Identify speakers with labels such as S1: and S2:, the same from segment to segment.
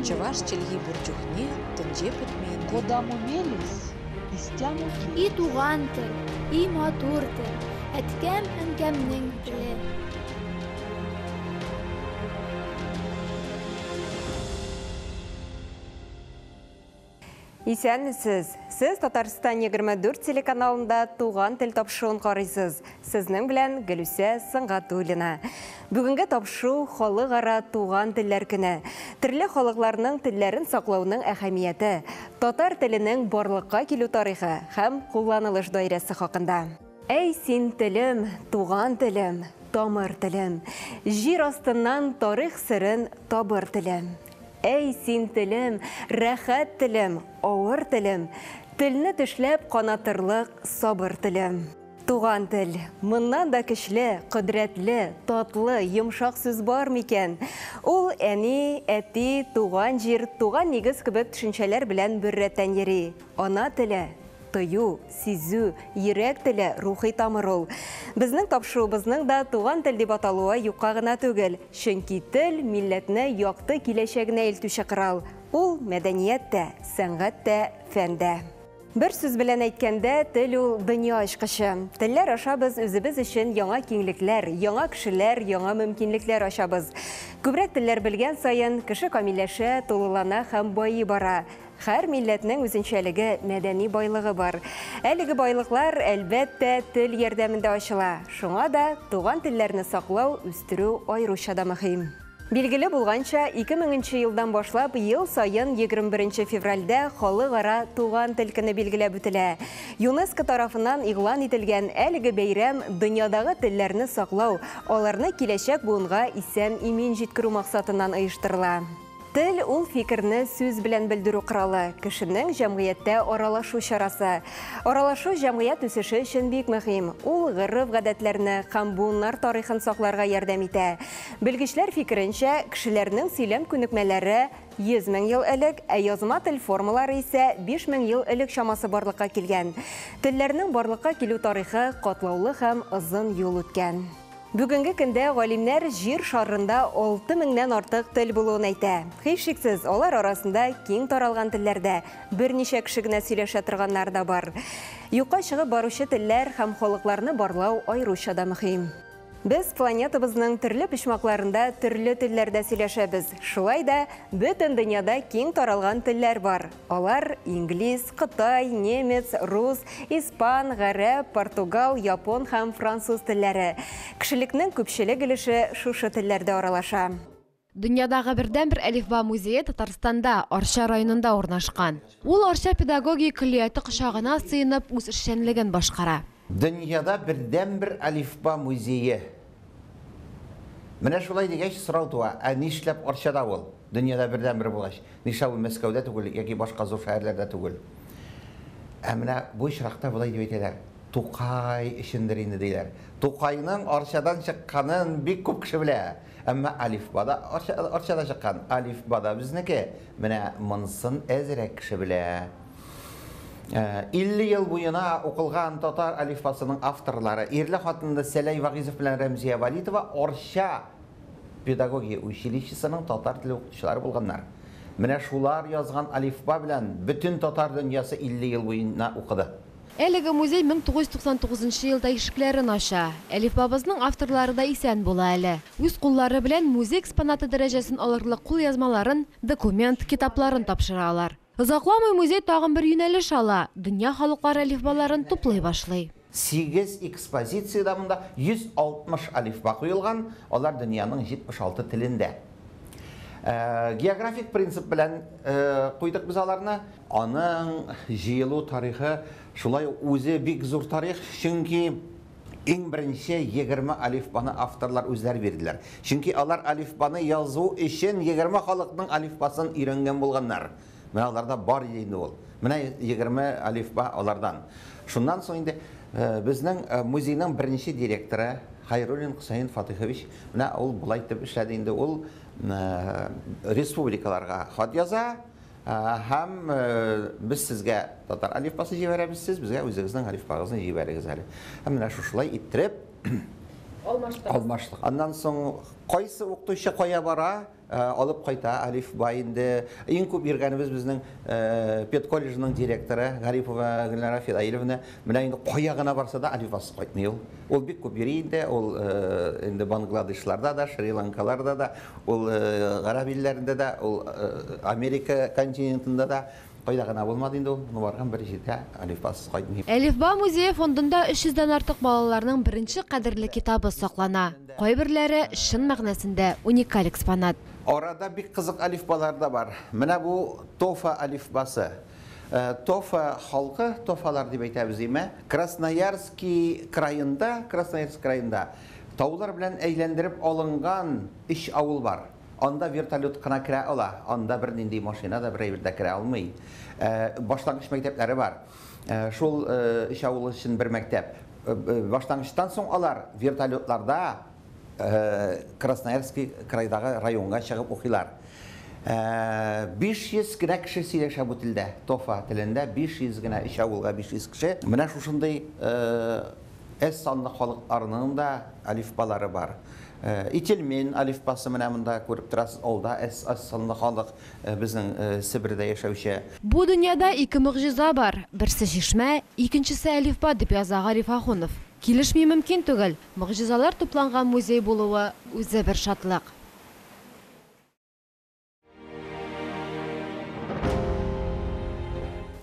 S1: Чӑваш чӗлхи пур чухне тӗнче пӗтмен.
S2: Кодамо мелесь, истямо
S3: И туган тел, и матур тел, әткәм-әнкәмнең теле.
S4: Исәнмесез! Сез Татарстан 24 телеканалында Туган тел тапшыруын карыйсыз. Сезнең белән Гөлүсә Сөнгатуллина. Бүгенге тапшыру Халыкара туган телләр көне. Төрле халыкларның телләрен саклауның әһәмияте, татар теленең барлыкка килү тарихы һәм кулланылыш даирәсе хакында. Әй син телем, туган телем, тамыр телем, җир астыннан тарих серен табыр телем. Әй син телем, рәхәт телем, авыр телем, телне тешләп канатырлык сабыр телем. Туган тел, моннан да көчле, кодрәтле, татлы, йомшак сүз бар микән? Ул әни, әти, туган җир, туган нигез кебек төшенчәләр белән беррәттән йөри. Ана теле, тою, сизү, йөрәк теле, рухи тамыр ул. Безнең тапшыруыбызның да туган тел дип аталуы юкка гына түгел. Чөнки тел милләтне якты киләчәгенә илтүче корал. Ул мәдәният тә, сәнгать тә, фән дә. Бер сүз белән әйткәндә, тел ул дөнья ачкычы. Телләр аша без үзебез өчен яңа киңлекләр, яңа кешеләр, яңа мөмкинлекләр ачабыз. Күбрәк телләр белгән саен, кеше камилләшә, тулылана һәм байый бара. Һәр милләтнең үзенчәлеге, мәдәни байлыгы бар. Әлеге байлыклар, әлбәттә, тел ярдәмендә ачыла. Шуңа да туган телләрне саклау, үстерү аеруча да мөһим. Билгеле булганча, 2000 нче елдан башлап ел саен 21 февральдә Халыкара туган тел көне билгеләп үтелә. ЮНЕСКО тарафыннан игълан ителгән әлеге бәйрәм дөньядагы телләрне саклау, аларны киләчәк буынга исән-имин җиткерү максатыннан оештырыла. Тел ул фикерне сүз белән белдерү коралы, кешенең җәмгыятьтә аралашу чарасы. Аралашу җәмгыять үсеше өчен бик мөһим. Ул гореф-гадәтләрне һәм буыннар тарихын сакларга ярдәм итә. Белгечләр фикеренчә, кешеләрнең сөйләм күнекмәләре 100 мең ел элек, ә язма тел формалары исә 5000 ел элек чамасы барлыкка килгән. Телләрнең барлыкка килү тарихы катлаулы һәм озын юл үткән. Бүгенге көндә галимнәр җир шарында 6000-нән артык тел булуын әйтә. Һичшиксез, алар арасында киң таралган телләрдә берничә кеше генә сөйләшә торганнар да бар. Юкка чыгып баручы телләр һәм халыкларны барлау аеруча да мөһим. Без планетабызның төрле почмакларында төрле телләрдә сөйләшәбез. Шулай да бөтен дөньяда киң таралган телләр бар. Алар инглиз, кытай, немец, рус, испан, гарәп, португал, япон һәм француз телләре. Кешелекнең күпчелек өлеше шушы телләрдә аралаша.
S5: Дөньядагы бердәнбер Әлифба музее Татарстанда, Арча районында урнашкан. Ул Арча педагогия көллияте кочагына сыенып үз эшчәнлеген башкара.
S6: Дөньяда бердәнбер Әлифба музее. Менә шулай дигәч сорау туа, ә нишләп Арчада ул? Дөньяда бердәнбер булгач, нишләп ул Мәскәүдә түгел яки башка зур шәһәрләрдә түгел? Ә менә бу очракта болай дип әйтәләр, Тукай өчендер инде диләр. Тукайның Арчадан чыкканын бик күп кеше белә. Әмма Әлифба да Арчада чыккан, Әлифба да безнеке. Менә монысын әзрәк кеше белә. 50 ел буена укылган татар әлифбасының авторлары ирле-хатынлы Сәләй Вагизов белән Рәмзия Валитова Арча педагогия училищесының татар теле укытучылары булганнар. Менә шулар язган әлифба белән бөтен татар дөньясы 50 ел буена укыды.
S5: Әлеге музей 1999 елда ишекләрен ача. Әлифбабызның авторлары да исән була әле. Үз куллары белән музей экспонаты дәрәҗәсен алырлык кулъязмаларын, документ, китапларын тапшыра алар. Озакламый музей тагын бер юнәлеш ала, дөнья халыклары әлифбаларын туплый башлый.
S6: 8 экспозициядә монда 160 әлифба куелган, алар дөньяның 76 телендә. Географик принцип белән куйдык без аларны. Аның җыелу тарихы шулай үзе бик зур тарих, чөнки иң беренче 20 әлифбаны авторлар үзләре бирделәр. Чөнки алар әлифбаны язу өчен 20 халыкның әлифбасын өйрәнгән булганнар. Менә аларда бар иде инде ул. Менә 20 әлифба алардан. Шуннан соң инде безнең музейның беренче директоры Хайруллин Хусаин Фатыйхович, менә ул болай итеп эшләде инде, ул республикаларга хат яза һәм без сезгә татар әлифбасы җибәрәбез, сез безгә үзегезнең әлифбагызны җибәрегез әле. Һәм менә шушылай иттереп Алмаштык. Аннан соң кайсы укытучы кая бара, алып кайта әлифба инде. Иң күп йөргәнебез безнең педколледжның директоры Гарипова Гөлнара Фидаилевна. Менә инде кая гына барса да әлифбасыз кайтмый ул. Ул бик күп йөри инде, ул инде Бангладешларда да, Шри-Ланкаларда да, ул гарәп илләрендә дә, ул Америка континентында да. Кайда гына булмады инде ул, но барган бер җирдә әлифбасыз кайтмый.
S5: Әлифба музее фондында 300 дән артык балаларның беренче кадерле китабы саклана. Кайберләре чын мәгънәсендә уникаль экспонат.
S6: Арада бик кызык әлифбалар да бар. Менә бу Тофа әлифбасы. Тофа халкы, тофалар дип әйтәбез име? Красноярский краенда, Красноярск краенда таулар белән әйләндереп алынган 3 авыл бар. Анда вертолет кына керә ала, анда бернинди машина да, бер әйбер дә керә алмый. Башлангыч мәктәпләре бар. Шул 3 авыл өчен бер мәктәп. Башлангычтан соң алар вертолетларда Красноярский крайдагы районга чыгып укыйлар. 500 генә кеше сөйләшә бу телдә, Тофа телендә 500 генә, 3 авылга 500 кеше. Менә шушындый әз санлы халыкларның да әлифбалары бар. Ительмен әлифбасы менә монда күреп торасыз, алда әз санлы халык безнең Себердә яшәүче.
S5: Бу дөньяда ике могҗиза бар. Берсе чишмә, икенчесе әлифба дип яза Гариф Ахунов. Килешми мөмкин түгел. Могҗизалар тупланган музей булуы үзе бер шатлык.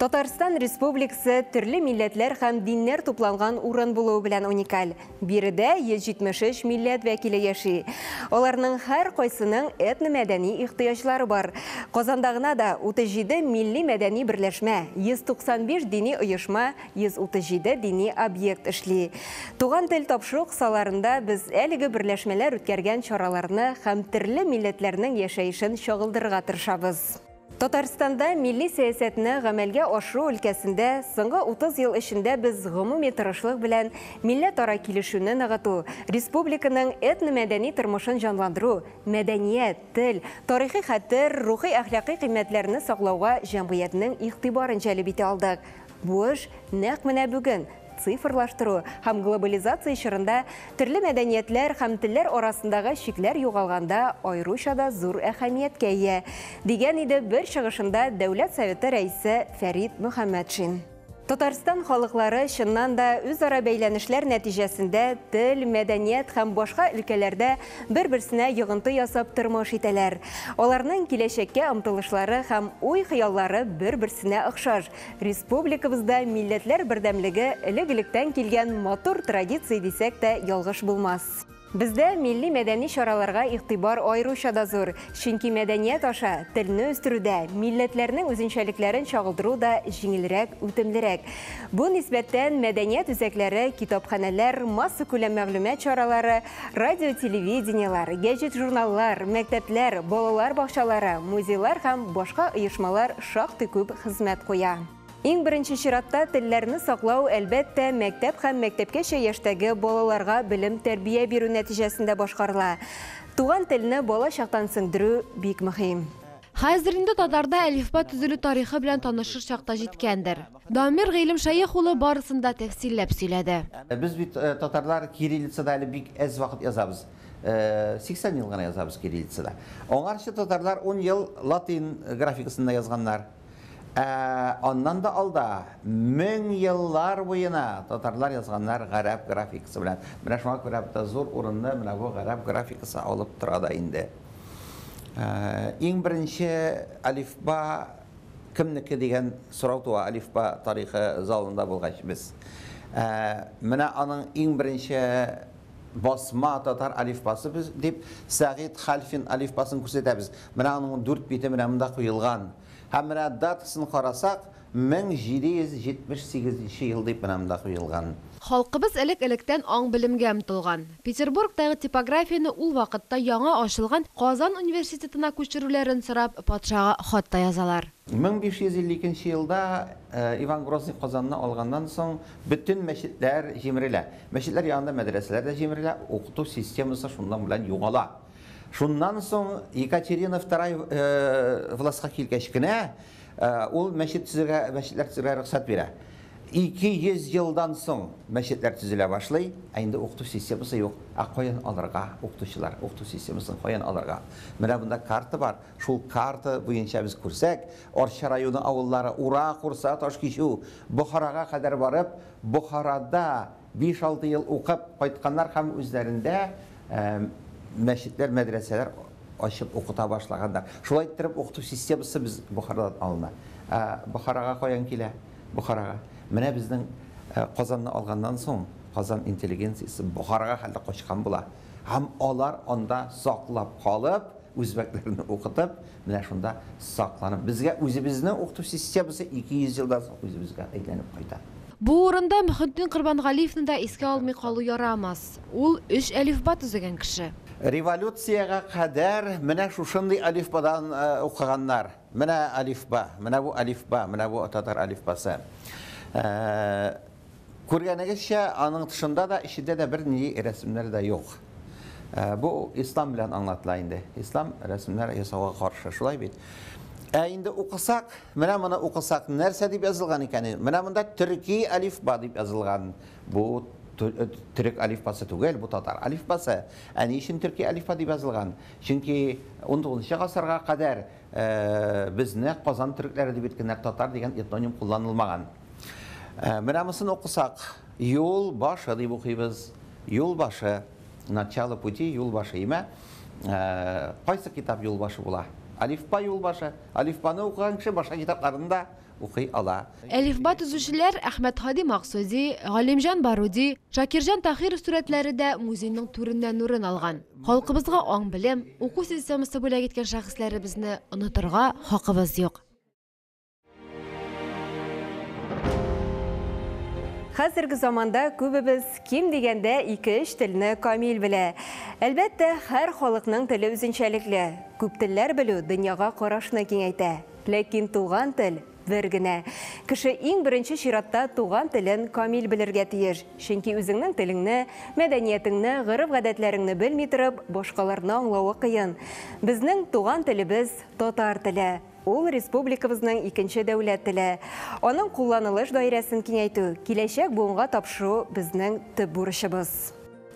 S4: Татарстан Республикасы төрле милләтләр һәм диннәр тупланган урын булуы белән уникаль. Биредә 173 милләт вәкиле яши. Аларның һәр кайсының этномәдәни ихтыяҗлары бар. Казанда гына да 37 милли мәдәни берләшмә, 195 дини оешма, 137 дини объект эшли. Туган тел тапшыру кысаларында без әлеге берләшмәләр үткәргән чараларны һәм төрле милләтләрнең яшәешен чагылдырырга тырышабыз. Татарстанда милли сәясәтне гамәлгә ашыру өлкәсендә соңгы 30 ел эчендә без гомуми тырышлык белән милләтара килешүне ныгыту, республиканың этномәдәни тормышын җанландыру, мәдәният, тел, тарихи хәтер, рухи әхлакый кыйммәтләрне саклауга җәмгыятьнең игътибарын җәлеп итә алдык. Бу эш нәкъ менә бүген цифрлаштыру һәм глобализация чорында төрле мәдәниятләр һәм телләр арасындагы чикләр югалганда аеруча да зур әһәмияткә ия, дигән иде бер чыгышында Дәүләт Советы рәисе Фәрит Мөхәммәтшин. Татарстан халыклары чыннан да үзара бәйләнешләр нәтиҗәсендә тел, мәдәният һәм башка өлкәләрдә бер-берсенә йогынты ясап тормыш итәләр. Аларның киләчәккә омтылышлары һәм уй-хыяллары бер-берсенә охшаш. Республикабызда милләтләр бердәмлеге элек-электән килгән матур традиция дисәк тә ялгыш булмас. Бездә милли мәдәни чараларга игътибар аеруча да зур, чөнки мәдәният аша телне үстерүдә, милләтләрнең үзенчәлекләрен чагылдыру да җиңелрәк, үтемлерәк. Бу нисбәттән мәдәният үзәкләре, китапханәләр, массакүләм мәгълүмат чаралары, радио-телевидениелар, гәҗит-журналлар, мәктәпләр, балалар бакчалары, музейлар һәм башка оешмалар шактый күп хезмәт куя. Иң беренче чиратта телләрне саклау әлбәттә мәктәп һәм мәктәпкәчә яшьтәге балаларга белем тәрбия бирү нәтиҗәсендә башкарыла. Туган телне бала чактан сеңдерү бик мөһим.
S5: Хәзер инде татарда әлифба төзелү тарихы белән танышыр чакта җиткәндер. Дамир Гыйлемшәех улы барысын да тәфсилләп сөйләде.
S6: Без бит татарлар кириллицада әле бик әз вакыт язабыз. 80 ел гына язабыз кириллицада. Аңарчы татарлар 10 ел латин графикасында язганнар. Аннан да алда 1000 еллар буена татарлар язганнар гарәп графикасы белән. Менә шуңа күрә бит зур урынны менә бу гарәп графикасы алып тора да инде. Иң беренче әлифба кемнеке дигән сорау туа әлифба тарихы залында булгач без. Менә аның иң беренче басма татар әлифбасы без дип Сәгыйть Хәлфин әлифбасын күрсәтәбез. Менә аның 4 бите менә монда куелган. Һәм менә датасын карасак, 1778 ел дип менә монда куелган.
S5: Халкыбыз элек-электән аң-белемгә омтылган. Петербургтагы типографияне ул вакытта яңа ачылган Казан университетына күчерүләрен сорап патшага хат та язалар.
S6: 1552 елда Иван Грозный Казанны алганнан соң бөтен мәчетләр җимерелә. Мәчетләр янында мәдрәсәләр дә җимерелә, укыту системасы шуннан белән югала. Шуннан соң Екатерина II властька килгәч кенә ул мәчетләр төзергә рөхсәт бирә. 200 елдан соң мәчетләр төзелә башлый, ә инде укыту системасы юк. Ә каян алырга укытучылар, укыту системасын каян алырга? Менә монда карта бар. Шул карта буенча без күрсәк, Арча районы авыллары Ура, Курса, Ташкичү, Бохарага кадәр барып, Бохарада 5-6 ел укып кайтканнар һәм үзләрендә мәчетләр, мәдрәсәләр ачып укыта башлаганнар. Шулай иттереп укыту системасы без Бохарадан алына. Ә Бохарага каян килә? Бохарага. Менә безнең Казанны алганнан соң Казан интеллигенциясе Бохарага хәтле качкан була. Һәм алар анда саклап калып, үзбәкләрне укытып, менә шунда сакланып, безгә үзебезнең укыту системасы 200 елдан соң үзебезгә әйләнеп кайта.
S5: Бу урында Мөхетдин Корбангалиевны да искә алмый калу ярамас. Ул өч әлифба төзегән кеше.
S6: Революциягә кадәр менә шушындый әлифбадан укыганнар. Менә әлифба, менә бу әлифба, менә бу татар әлифбасы. Күргәнегезчә, аның тышында да, эчендә дә бернинди рәсемнәр дә юк. Бу ислам белән аңлатыла инде. Ислам рәсемнәр ясауга каршы, шулай бит. Ә инде укысак, менә моны укысак, нәрсә дип язылган икән? Менә монда төрки әлифба дип язылган. Бу төрек әлифбасы түгел, бу татар әлифбасы. Ә ни өчен төрки әлифба дип язылган? Чөнки 19 гасырга кадәр безне Казан төрекләре дип әйткәннәр, татар дигән этноним кулланылмаган. Менә монысын укысак, юл башы дип укыйбыз. Юл башы, начало пути, юл башы имә. Кайсы китап юл башы була? Әлифба юл башы. Әлифбаны укыган кеше башка китапларны да укый ала.
S5: Әлифба төзүчеләр Әхмәт Һади Максуди, Галимҗан Баруди, Шакирҗан Таһиров сурәтләре дә музейның түреннән урын алган. Халкыбызга аң-белем, уку системасы бүләк иткән шәхесләребезне онытырга хакыбыз юк.
S4: Хәзерге заманда күбебез ким дигәндә 2-3 телне камил белә. Әлбәттә, һәр халыкның теле үзенчәлекле. Күп телләр белү дөньяга карашны киңәйтә. Ләкин туган тел бер генә. Кеше иң беренче чиратта туган телен камил белергә тиеш. Чөнки үзеңнең телеңне, мәдәниятеңне, гореф-гадәтләреңне белми торып, башкаларны аңлавы кыен. Безнең туган телебез татар теле. Ул республикабызның икенче дәүләт теле. Аның кулланылыш даирәсен киңәйтү, киләчәк буынга тапшыру безнең төп бурычыбыз.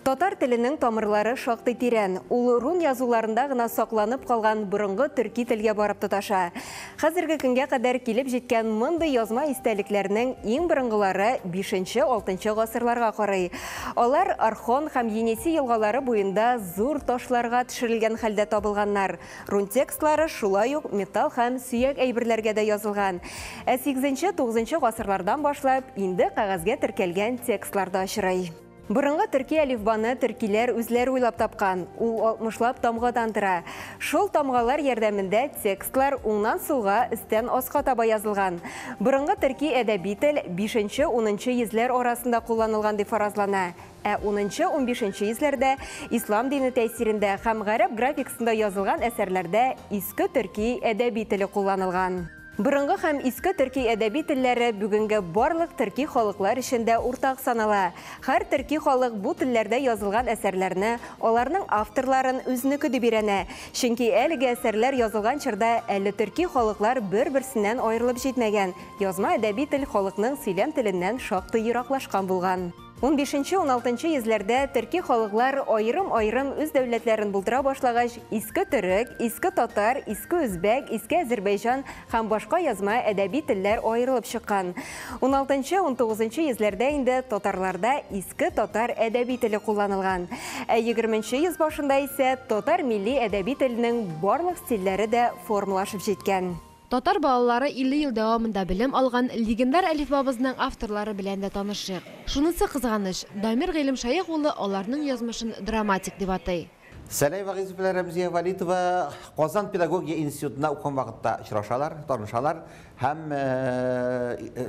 S4: Татар теленең тамырлары шактый тирән. Ул рун язуларында гына сакланып калган борынгы төрки телгә барып тоташа. Хәзерге көнгә кадәр килеп җиткән мондый язма истәлекләрнең иң борынгылары 5-6 гасырларга карый. Алар Орхон һәм Енисей елгалары буенда зур ташларга төшерелгән хәлдә табылганнар. Рун текстлары шулай ук металл һәм сөяк әйберләргә дә язылган. Ә 8-9 гасырлардан башлап инде кәгазьгә теркәлгән текстлар да очрый. Борынгы төрки әлифбаны төркиләр үзләре уйлап тапкан. Ул 60лап тамгадан тора. Шул тамгалар ярдәмендә текстлар уңнан сулга, өстән аска таба язылган. Борынгы төрки әдәби тел 5-10 йөзләр арасында кулланылган дип фаразлана. Ә 10-15 йөзләрдә ислам дине тәэсирендә һәм гарәп графикасында язылган әсәрләрдә иске төрки әдәби теле кулланылган. Борынгы һәм иске төрки әдәби телләре бүгенге барлык төрки халыклар эчендә уртак санала. Һәр төрки халык бу телләрдә язылган әсәрләрне, аларның авторларын үзенеке дип өйрәнә. Чөнки әлеге әсәрләр язылган чорда әле төрки халыклар бер-берсеннән аерылып җитмәгән. Язма әдәби тел халыкның сөйләм теленнән шактый ераклашкан булган. 15-16 йөзләрдә төрки халыклар аерым-аерым үз дәүләтләрен булдыра башлагач, иске төрек, иске татар, иске үзбәк, иске әзербайҗан һәм башка язма әдәби телләр аерылып чыккан. 16-19 йөзләрдә инде татарларда иске татар әдәби теле кулланылган. Ә 20 йөз башында исә татар милли әдәби теленең барлык стильләре дә формалашып җиткән.
S5: Татар балалары 50 ел дәвамында белем алган легендар әлифбабызның авторлары белән дә танышыйк. Шунысы кызганыч, Дамир Гыйлемшаех улы аларның язмышын драматик дип атый.
S6: Сәләй Вагизов белән Рәмзия Валитова Казан педагогия институтында укыган вакытта очрашалар, танышалар һәм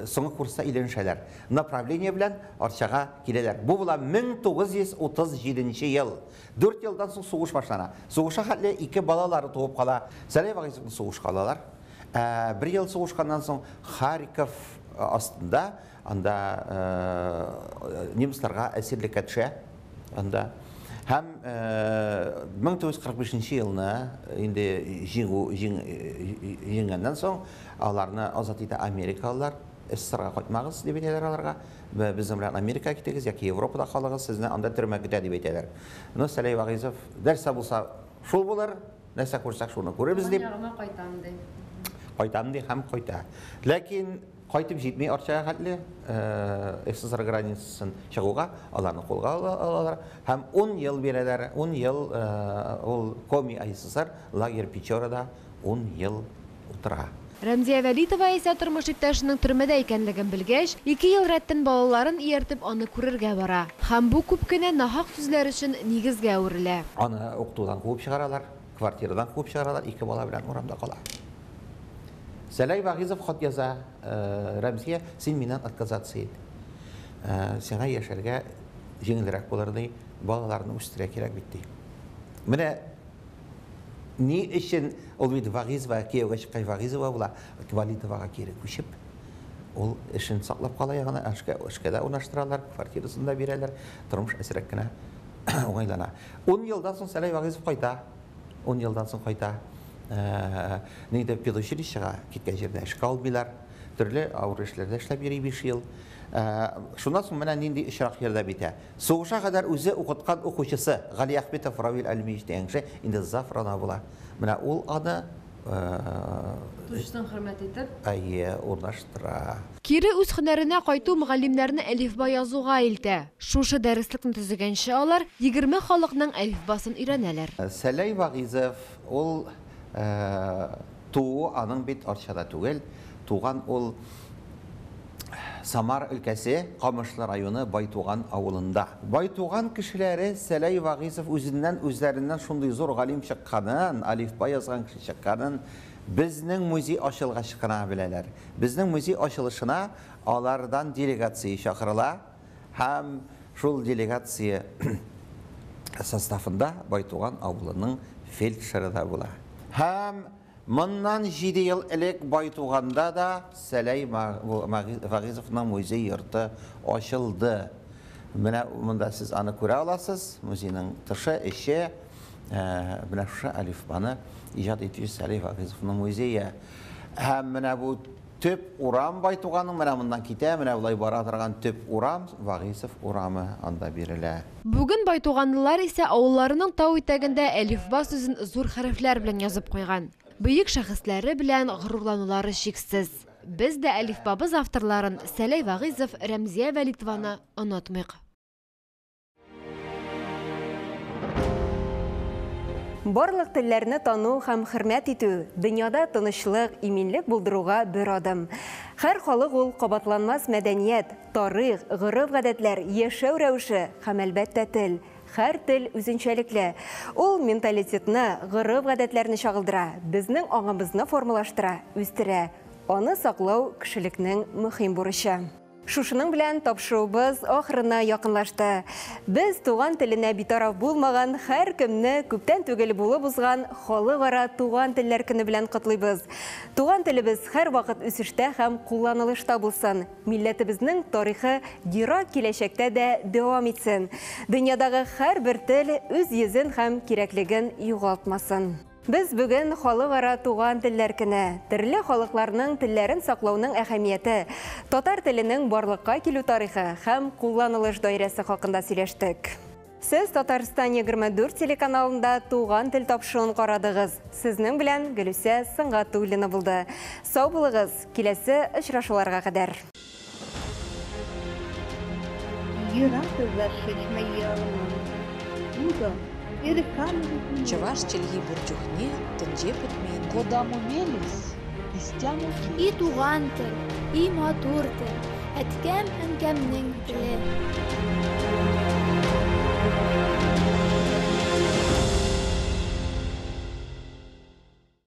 S6: соңгы курста өйләнешәләр. Направление белән Арчага киләләр. Бу була 1937 ел. 4 елдан соң сугыш башлана. Сугышка хәтле ике балалары туып кала. Сәләй Вагизовны сугышка алалар. Бер ел сугышканнан соң Харьков астында анда немецларга әсирлеккә төшә. Анда һәм 1945 елны инде җиңгәннән соң аларны азат итә америкалылар. СССРга кайтмагыз, дип әйтәләр аларга. Безнең белән Америкага китегез яки Европада калыгыз, сезне анда төрмә көтә, дип әйтәләр. Но Сәләй Вагыйзов, нәрсә булса, шул булыр, нәрсә күрсәк, шуны күрербез, дип.
S5: Туган ягыма кайтам, ди.
S6: Кайтам, ди һәм кайта. Ләкин кайтып җитми Арчага хәтле, СССР границасын чыгуга, аларны кулга алалар һәм 10 ел бирәләр, 10 ел ул Коми АССР лагерь Печорада 10 ел утыра.
S5: Рәмзия Вәлитова исә тормыш иптәшенең төрмәдә икәнлеген белгәч, 2 ел рәттән балаларын ияртеп аны күрергә бара. Һәм бу күп кенә нахак сүзләр өчен нигезгә әверелә.
S6: Аны укытудан куып чыгаралар, квартирадан куып чыгаралар, 2 бала белән урамда кала. Сәләй Вагыйзов хат яза, Рәмзия, син миннән отказаться ит. Сиңа яшәргә җиңелрәк булыр, ди, балаларны үстерә кирәк бит, ди. Менә ни өчен ул бит Вагыйзова, кияүгә чыккач Вагыйзова була, Валитовага кире күчеп, ул эшен саклап кала, ягъни эшкә дә урнаштыралар, квартирасын да бирәләр, тормыш әзрәк кенә уңайлана. 10 елдан соң Сәләй Вагыйзов кайта. 10 елдан соң кайта. Нидә педучилищега киткән җирдә эшкә алмыйлар, төрле авыр эшләрдә эшләп йөри 5 ел. Шуннан соң менә нинди очрак ярдәм итә. Сугышка кадәр үзе укыткан укучысы Гали Ахметов Равил Әлмиевич дигән кеше инде заврана була. Менә ул аны
S5: Тучтан хөрмәт итеп,
S6: әйе, урнаштыра.
S5: Кире үз һөнәренә кайту мөгаллимнәрне әлифба язуга илтә. Шушы дәреслекне төзегәнче алар 20 халыкның әлифбасын өйрәнәләр.
S6: Сәләй Вагыйзов ул туу аның бит Арчада түгел, туган ул Самар өлкәсе Камышлы районы Байтуган авылында. Байтуган кешеләре Сәләй Вагыйзов үзеннән үзләреннән шундый зур галим чыкканын, әлифба язган кеше чыкканын безнең музей ачылгач кына беләләр. Безнең музей ачылышына алардан делегация чакырыла һәм шул делегация составында Байтуган авылының фельдшеры да була. Һәм моннан 7 ел элек Байтуганда да Сәләй Вагыйзовның музей йорты ачылды. Менә монда сез аны күрә аласыз, музейның тышы, эче, менә шушы әлифбаны иҗат итүче Сәләй Вагыйзовның музее. Һәм менә бу төп урам Байтуганның, менә моннан китә, менә болай бара торган төп урам Вагыйзов урамы анда бирелә.
S5: Бүген байтуганлылар исә авылларының тау итәгендә әлифба сүзен зур хәрефләр белән язып куйган. Бөек шәхесләре белән горурланулары чиксез. Без дә әлифбабыз авторларын Сәләй Вагыйзов, Рәмзия Вәлитованы онытмыйк.
S4: Барлык телләрне тану һәм хөрмәт итү, дөньяда тынычлык, иминлек булдыруга бер адым. Һәр халык ул кабатланмас мәдәният, тарих, гореф-гадәтләр, яшәү рәвеше һәм әлбәттә тел. Һәр тел үзенчәлекле. Ул менталитетны, гореф-гадәтләрне чагылдыра, безнең аңыбызны формалаштыра, үстерә. Аны саклау кешелекнең мөһим бурычы. Шушының белән тапшыруыбыз ахырына якынлашты. Без туган теленә битараф булмаган һәр кемне күптән түгел булып узган Халыкара туган телләр көне белән котлыйбыз. Туган телебез һәр вакыт үсештә һәм кулланылышта булсын. Милләтебезнең тарихы ерак киләчәктә дә дәвам итсен. Дөньядагы һәрбер тел үз йөзен һәм кирәклеген югалтмасын. Без бүген Халыкара туган телләр көне, төрле халыкларның телләрен саклауның әһәмияте, татар теленең барлыкка килү тарихы һәм кулланылыш даирәсе хакында сөйләштек. Сез Татарстан 24 телеканалында Туган тел тапшыруын карадыгыз. Сезнең белән Гөлүсә Сөнгатуллина булды. Сау булыгыз, киләсе очрашуларга кадәр.
S1: Чӑваш чӗлхи пур чухне тӗнче пӗтмен.
S2: Кодамо мелесь, истямо
S3: И туган тел, и матур тел, әткәм-әнкәмнең теле.